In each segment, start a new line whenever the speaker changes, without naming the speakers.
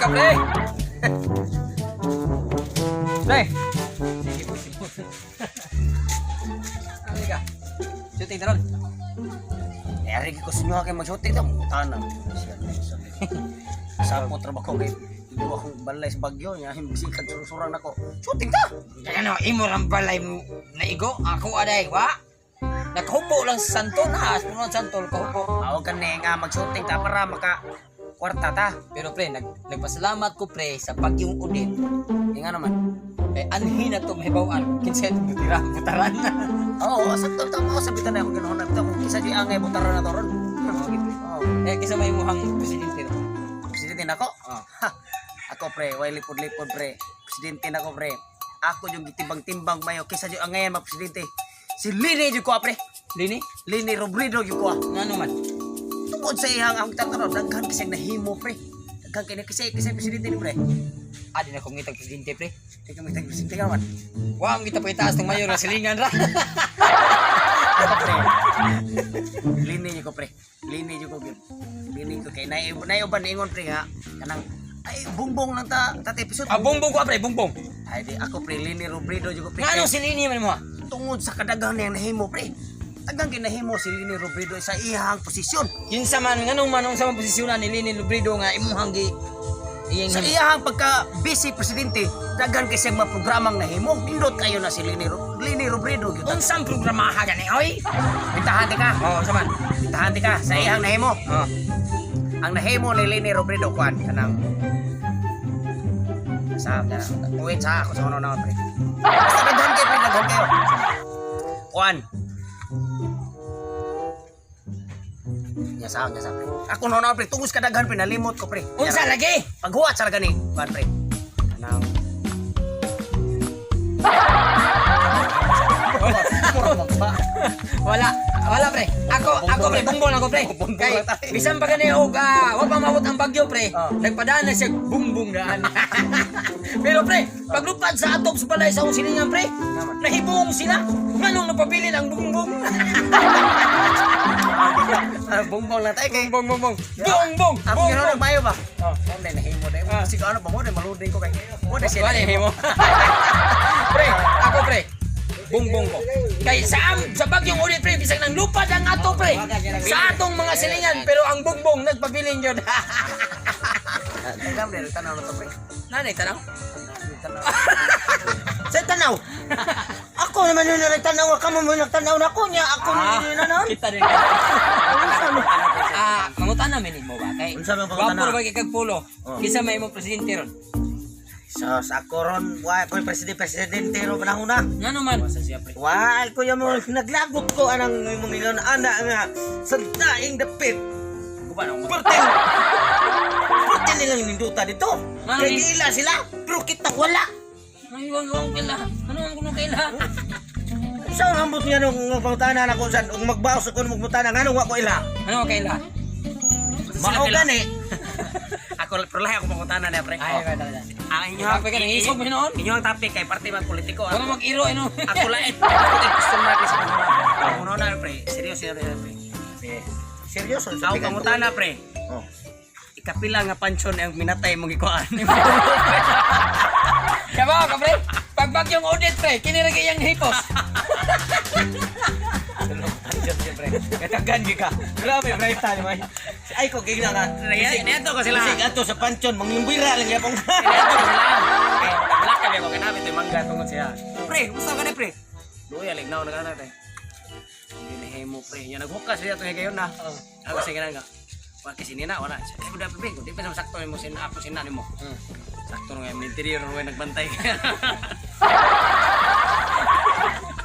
ka, pre. Pre. Sige po, sige. Ano ka? Shooting taron.
Eh, ari ko sa inyo kay mag-shooting ta mo tanan. Sapot ra ba ko kay hindi akong balay sa Bagyo nya himsi kag surusuran nako. Shooting ta.
Kaya ano, imo rang balay mo naigo, ako aday, wa? Nakahubo lang sa santol ha, sa puno ng santol, kahubo.
Aw kani nga mag-shooting ta para maka kwarta ta.
Pero pre, nagpasalamat ko pre sa bagyong ulit.
Nga naman.
Eh, anhi na to mahibawan. Kinsa itong butira, butaran na.
Oo, sakto ta mo sabitan na ako ganoon na kung kisa di angay butaran na to ron. Oo.
Eh, kisa may muhang presidente no?
Presidente nako.
Oh.
Ha, ako pre, way lipod-lipod pre. Presidente nako pre. Ako yung gitimbang-timbang mayo kisa di angayan ma presidente. Si Lini jud ko ah, pre.
Lini?
Lini Robredo jud ko ah.
Nga naman?
Tungod sa iyang ang tatanong, daghan kasi nahimo pre. Daghan kay kasi kasi presidente ni pre.
Ah, di na kong ngitag presidente pre.
Di kami tag presidente ka man.
Wa ang kita itaas ng mayor na silingan ra.
Ako pre. Lini jud ko pre. Lini jud ko gyud. Lini ko kay nay nay uban ingon pre nga kanang ay bongbong lang ta tate episode.
Ah, bongbong ko ah, pre, bongbong.
Ay di ako pre Lini Robredo jud ko pre.
Nga nung si Lini man mo ah?
Tungod sa kadaghan niyang nahimo pre. Daghang kay nahimo si Lini Robredo sa iyang posisyon.
Kinsa man, nganong man, unsa man posisyonan ni Lini Lubrido nga imuhang gi iyang
Sa iyang pagka vice presidente, daghan kay siyang mga programang nahimo. Nindot kayo na si Lini Robredo gyud.
Unsang programaha gani oy?
Bintahan di ka.
Oh, unsa man?
Bintahan di ka sa iyang nahimo.
Oh.
Ang nahimo ni Lini Robredo kuan kanang sa na wait sa ako sa ono na pre. Basta daghan kayo pre, daghan kayo. Kuan. Ya sa pre. Ako no na pre, tungos ka daghan pre, nalimot ko pre.
Unsa lagi?
Paghuwat sa gani, kuan pre. Kanang
Wala. Wala pre. Ako pre, bongbong ako pre.
Bongbong
Kay
na tayo.
bisan pa gani og wa pa maabot ang bagyo pre.
Oh.
Nagpadaan na siya bungbong daan. Pero pre, paglupad sa atop sa balay sa akong silingan pre, nahibong sila. Nganong napabilin ang bungbong?
Ah, bongbong lang tayo kay.
Bongbong, bongbong. Bongbong.
Ako
Bongbong.
gano'n nagmayo ba?
Oh.
Oh, na nahimo na. Kasi ano ba mo na maluding ko kay. Mo na siya.
Wala nahimo. Pre, ako pre. Bongbong ko. Kay sa bagyong ulit pre, bisag nang lupad ang ato pre. Sa atong mga silingan, pero ang bongbong nagpabilin yun.
Tanaw na tanaw na to pre.
Nanay, tanaw.
Tanaw.
Sa tanaw. Ako naman yung nagtanaw, kamo mo nagtanaw na ako niya, ako
Ah,
ah, na naman.
Kita din. Ah, mangutana man nimo ba kay?
Unsa man pangutana?
Gwapo ra ba kay kag pulo?
Oh.
Kinsa may imong presidente ron?
So, sa ako ron, wa ko presidente presidente ro panahon na.
Ngano man?
Wa ko ya mo naglagot ko anang imong ilon ana nga sa daing dapit.
Kuba na
Perting. Perting nilang ninduta dito.
Mami.
Kay giila sila, pero kita wala.
Ay, wag wag kaila. Ano ang kuno kaila?
Sa ang ambot niya nung pangutana na kung saan, ug magbaos ako nung magmutana, nganong wa ko ila.
Ano ang kaila?
Mao gani.
Ako pero lahi ako pangutana niya pre.
Ay, wala wala.
Ang inyo
Grabe ka, nangisog mo noon.
Inyo ang topic kay parte man politiko.
Wala mag-iro ano.
Ako lain. Ako kay gusto na pre sa pangutana. Una pre, seryoso na pre.
Seryoso
Ako pangutana pre.
Oh.
Ikapila nga pansyon ang minatay mong ikuan.
Kabaw ka pre. Pag bagyong audit pre, kini ra kay iyang hipos.
Pansyon siya pre. Katagan gyud ka. Grabe pre tani man.
Ay ko gigna nga.
Niadto ko sila.
Bisig ato sa pansyon, mangimbira lang yapong.
Niadto ko sila. Kay naglakad ako kanami to'y mangga tungod siya. Pre, musta ka ni pre? Luya lignaw na kana pre. Hindi na himo pre. Nya naghukas siya tong higayon na. Ako sige na nga. Wa kasi nina wala. Ay buda pre, di pa sa sakto nimo sin ako sin nimo. Sakto nga yung interior nga nagbantay.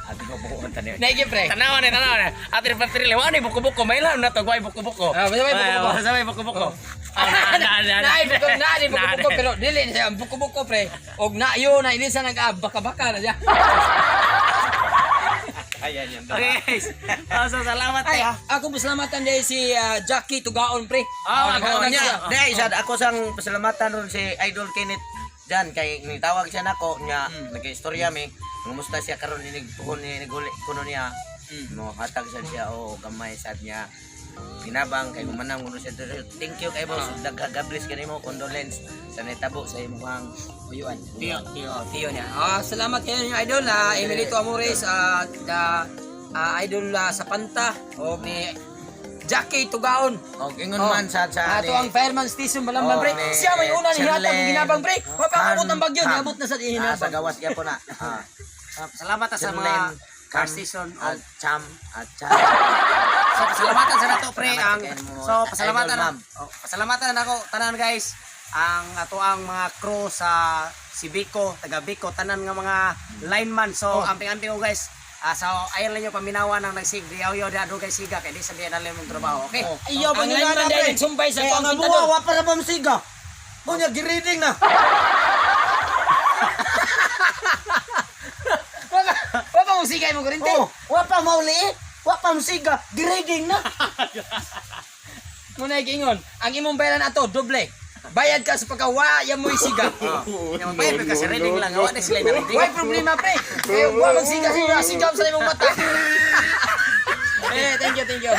Ate ko buko man tani.
Naigi pre.
Tanawa ni, tanawa ni. Ate pa tri lewa ni buko-buko may lang na to guay buko-buko.
Ah, basta may buko-buko.
Basta may buko-buko. Ah, na na na.
Naay buko na di buko-buko pero dili na siya ang buko-buko pre. Og naayo na ini sa nag baka-baka na siya.
Ayan yan.
Okay guys. Ah, so salamat
Ay,
eh.
ako pasalamatan dahil si Jackie Tugaon pre.
Ah,
naghatag
niya.
siya.
Dai sad ako sang pasalamatan ron si Idol Kenneth Jan kay nitawag siya nako nya nagkaistorya mi. Ngumusta siya karon inig puhon ni niguli kuno niya. No hatag sad siya o gamay sad niya. Hinabang kay humanang kuno siya diri. Thank you kay boss. Daghang God bless kanimo, condolence sa nitabo sa imong
Uyuan.
Tiyo, tiyo.
Oh, tiyo niya. Ah, salamat kayo ninyo, idol. Emilito Amores, the idol sa Panta o ni Jackie Tugaon.
Og ingon
Oh.
man sa
Ato ang fireman station Balamban,
Oh,
pre.
ni
Siya may una ni hatag og ginabang, pre. Wa pa abot ang bagyo,
Ham.
niabot na sa
Sa
hinabang.
gawas gyapon na.
Salamat sa mga
Sherlyn,
car station.
At cham at cham.
So pasalamatan sa nato, pre,
Salamat
ang
kay mo,
so pasalamatan
Idol, ma'am.
oh, pasalamatan nako tanan, guys, ang ato ang mga crew sa Sibico, taga Bico, tanan nga mga lineman. So amping-amping ko, guys. Ah, so ayon lang yung paminawa ng nagsig diyaw yaw da kay siga kay di sabihan na lang mong trabaho. Okay.
Ayaw ang lineman dahil nagsumbay sa
Kaya
kuang
ang
pintador.
amuha, wa pa ra ba siga. Unya gireading na.
Wa pa mo sigay mo kurente.
Oh, wa pa mauli eh. Wa pa siga, gireading na.
Muna ingon, ang imong bayaran ato doble. Bayad ka sa pagkawa, yan mo'y siga.
Oh, yung bayad kasi reading lang, wa na sila na reading.
Why problema, pre? Eh, wa magsiga siga siga sa imong mata. Eh, thank you, thank you.